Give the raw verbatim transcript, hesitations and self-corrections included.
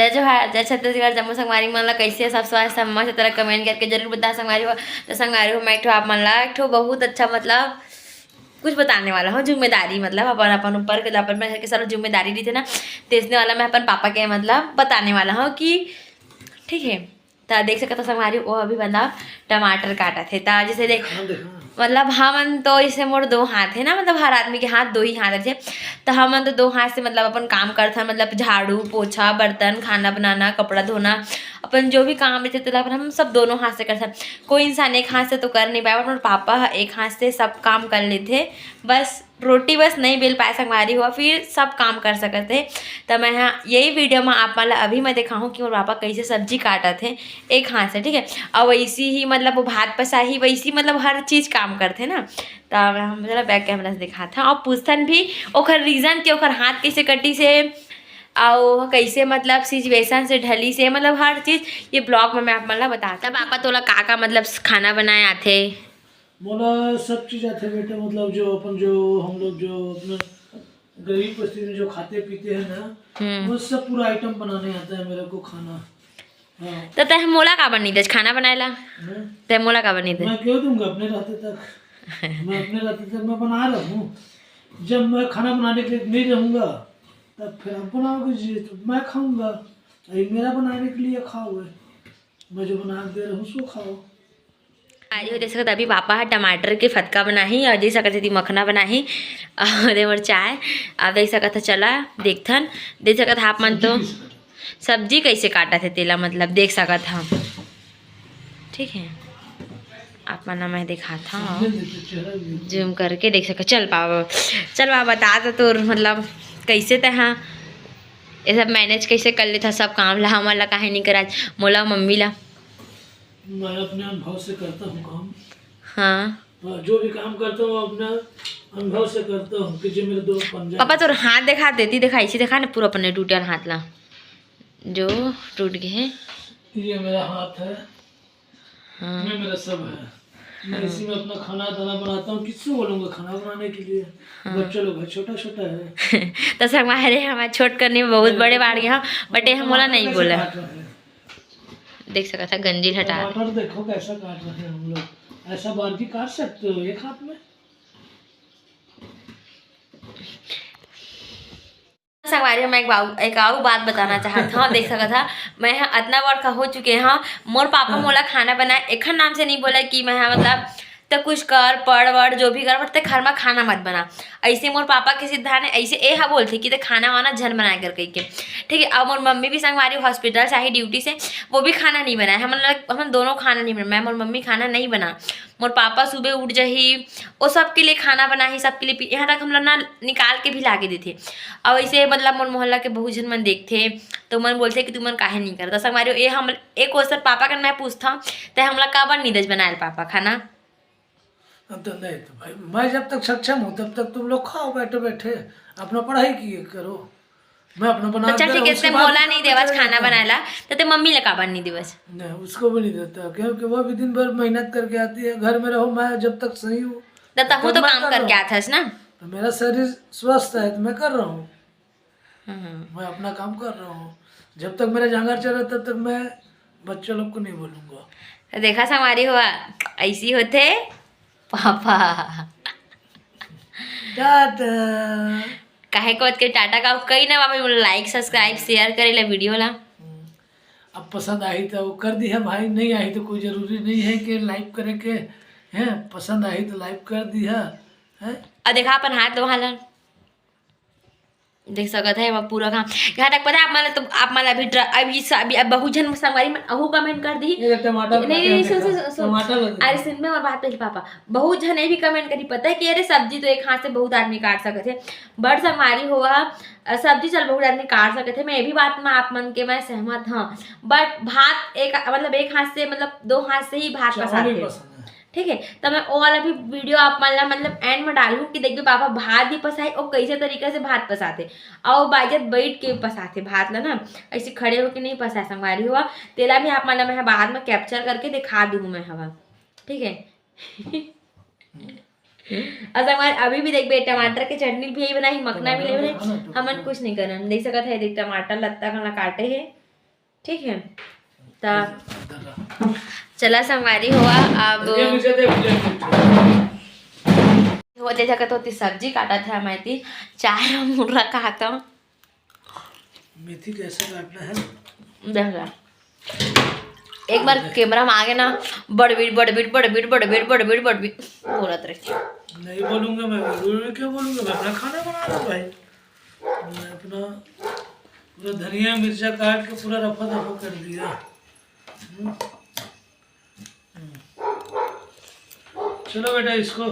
जय जोहार, जय छत्तीसगढ़। जम्मो संगवारी मन ला कैसे सब स्वस्थ, सब मस्त, तेला कमेंट करके जरूर बता संगवारी हो। तो संगवारी हो, मैं एक ठो आप मन ला एक ठो बहुत अच्छा, मतलब, कुछ बताने वाला हूँ, जिम्मेदारी, मतलब, अपन, अपन ऊपर के, अपन घर के सारा जिम्मेदारी रहिथे ना, तेसने वाला मैं अपन पापा के, मतलब, बताने वाला हूँ कि, ठीक है। तो देख सकत हो संगवारी, वो अभी, मतलब, टमाटर काटत हे। तो जैसे देख, हाँ, देख, हाँ। मतलब, हमन तो, जैसे मोर दो हाथ है ना, मतलब, हर आदमी के हाथ, दो ही हाथ रहिथे। तो हमन तो दो हाथ से, मतलब, अपन काम करथन, मतलब, झाड़ू, पोछा, बर्तन, खाना बनाना, कपड़ा धोना, अपन जो भी काम रहिथे, तेला अपन हम सब दोनों हाथ से करथन। कोई इंसान एक हाथ से तो कर नहीं पाए, पर मोर पापा ह एक हाथ से सब काम कर लेथे। बस रोटी बस नहीं बेल पाए संगवारी हो, फिर सब काम कर सकत हे। त मैं हा यही वीडियो में आप मन ला अभी मैं दिखाहूँ कि मोर पापा कैसे सब्जी काटत हे एक हाथ से, ठीक है। और वैसी ही, मतलब, वो भात पसाही, वैसी, मतलब, हर चीज काम करथे ना। त मैं हम जरा बैक कैमरा से दिखात हन और पूछथन भी ओकर रीजन कि ओकर हाथ कैसे कटिस हे, और कैसे, मतलब, सिचुएशन से ढलिस हे, मतलब, हर चीज ये ब्लॉग में मैं आप मन ला बतात हूँ। तब पापा तोला का का, मतलब, खाना बनाए आथे? मोला सब चीज आथे बेटा, मतलब, जो अपन, जो हम लोग जो अपना गरीब बस्ती में जो खाते पीते हैं ना, हम्म। वो सब पूरा आइटम बनाने आता है मेरे को खाना। हाँ। तो तै मोला काबर नहीं देस खाना बनाए ला? हैं? तै मोला काबर नहीं दे? मैं क्यों दूंगा अपने रहते तक? मैं अपने रहते तक मैं बना रहा हूँ। जब मैं खाना बनाने के लिए नहीं रहूंगा, तब फिर आप बनाओगे जी, तो मैं खाऊंगा। ये मेरा बनाने के लिए खाओगे, मैं जो बना के दे रहा हूँ, उसको खाओ। आज हो देख सकत, अभी पापा ह टमाटर के फतका बनाही और देख सकत, एती मखना बनाही। और दे मोर चाय। आप देख सकत ह, चला देखथन। देख सकत ह आप मन तो सब्जी कैसे काटत हे तेला, मतलब, देख सकत ह। ठीक है, आप मन ला मैं दिखात हूँ, जूम करके देख सकत। चल पापा, चल पापा, बता तो तोर, मतलब, कैसे तै हा ये सब मैनेज कैसे कर लेथा सब काम ला, हमन ला काहे नहीं करा, मोला, मम्मी ला? मैं अपने अनुभव से करता हूँ काम। हाँ। और जो भी काम करता हूँ, अपना अनुभव से करता हूँ कि जो मेरे दोस्त बन जाए। पापा, तोर हाथ दिखा, देती दिखा, इसी दिखा ना, पूरा अपने टूटल हाथ ला, जो टूट गए है। ये मेरा हाथ है, हाँ। ये मेरा सब है। मैं हाँ। इसी में अपना खाना दाना बनाता हूँ। किससे बोलूँगा खाना बनाने के लिए? हाँ। बच्चा लोग है, छोटा छोटा है। तो संगवारी, हमारे छोट करने में बहुत बड़े बाढ़ गए हैं, but ये हम मोला टमाटर नहीं कैसे बोला। काट रहा है? देख सकत ह, गंजी ल हटा। टमाटर देखो कैसा काट रहे हैं हम लोग। ऐसा बारीकी काट सकते हो एक हाथ में? संगवारी, मैं एक बाऊ-, एक आऊ बात बताना चाहत हूँ। देख सकत ह, मैं ह अतना बड़का हो चुके हूँ, मोर पापा हाँ। मोला खाना बनाए, एखर नाम से नहीं बोला कि मैं ह, मतलब, त कुछ कर, पढ़ वढ़, जो भी कर, but ते घर में खाना मत बना। ऐसे मोर पापा के सिद्धांत है, ऐसे ए हा बोलथे कि ते खाना वाना झन बनाए कर कहिके। ठीक है, अब मोर मम्मी भी संगवारी हॉस्पिटल से आही ड्यूटी से, वो भी खाना नहीं बनाए। हमन लग-, हमन दोनों खाना नहीं बनाए, मैं मोर मम्मी खाना नहीं बना। मोर पापा सुबह उठ जाही, वो सबके लिए खाना बनाही, सबके लिए पी-, यहाँ तक हम लोग ना निकाल के भी ला के देथे। और ऐसे, मतलब, मोर मोहल्ला के बहुत झन मन देखथे, तो मन बोलथे कि तुमन काहे नहीं करता संगवारी। ये हम एक क्वेश्चन पापा कन मैं पूछता, ते हमला काबर नहीं देस बनाए ल पापा खाना? अब तो नहीं तो भाई, मैं जब तक सक्षम हूँ तब तक तुम लोग खाओ बैठे बैठे, अपना पढ़ाई किए करो। मैं अपना बना तो चल के ठीक है, रखूँ, इसने उसके बाद मोला भी नहीं काम देवस करते खाना रहते हैं। बनाए ला, तो ते मम्मी ला काबर नहीं देवस? नहीं, उसको भी नहीं देता, क्योंकि वो भी दिन भर मेहनत करके आती है। घर में रहो, मैं जब तक सही हूँ, तो तब तहूँ तक तो मैं काम कर करके रहा हूँ। आथस ना। तो मेरा शरीर स्वस्थ है तो मैं कर रहा हूँ। हम्म। मैं अपना काम कर रहा हूँ। जब तक मेरा जांगर चला, तब तक मैं बच्चों लोग को नहीं बोलूँगा। तो देखा संगवारी हुआ, ऐसी होथे पापा। टाटा। काहे को के टाटा का कही ना बाबा, like, subscribe, share करे ला वीडियो ला। हम्म। अब पसंद आई तो कर दिहा भाई, नहीं आई तो कोई जरूरी नहीं है कि like करे के, हैं? पसंद आई तो like कर दिहा, हैं? और देखा अपन हाथ लोहा ला। देख सकत है, एमा पूरा काम। यहाँ तक पता है, आप मन ला तो, आप मन ला अभी ड्र-, अभी स-, अभी अब बहुत झन संगवारी मन अहू कमेंट कर दी। ये टमाटर नहीं, नहीं, काटे सुन, हैं सुन, का? सुन, सुन। टमाटर लगे। अरे सुन, मैं और बात पहले पापा, बहुत झन ये भी कमेंट करी, पता है कि अरे सब्जी तो एक हाथ से बहुत आदमी काट सकत है, but संगवारी हुआ, अ, सब्जी चल बहुत आदमी काट सकत है, मैं ये भी बात में आप मन के मैं सहमत हाँ, but भात एक, मतलब एक हाथ से, मतलब दो हाथ से ही भात चावल ही पसाते। पसंद है। ठीक है, तो मैं वो वाला भी वीडियो आप मन ला, मतलब, एंड में डालूँ कि देखबे पापा भात भी पसाए, वो कैसे तरीका से भात पसाते, और बाइजत बैठ के पसाते भात ला ना, ऐसे खड़े होके नहीं पसाए संगवारी हुआ। तेला भी आप मन ला मैं बाद में कैप्चर करके दिखा दूँ मैं हवा, ठीक है। और संगवारी अभी भी देखबे टमाटर के चटनी भी यही बनाही, मखना भी ले बनाही, हमन कुछ नहीं करन। देख सकत है, देख टमाटर लत्ता कना काटे है, ठीक है, त चला संगवारी हो, अब होते जगह तो होती सब्जी काटत हे, मैं ती चाय मुर्रा खाता। मेथी कैसे काटना है? देख ला, एक बार कैमरा में आगे ना, बड़बिड़ बड़बिड़ बड़बिड़ बड़बिड़ बड़बिड़ बड़बिड़ बोलत रही। नहीं बोलूँगा मैं, मैं क्यों बोलूँगा? मैं अपना खाना बना रहा हूँ भाई। मैं अपना पूरा धनिया मिर्चा काट के पूरा रफा दफा कर दिया। हम्म। हम्म। चलो बेटा, इसको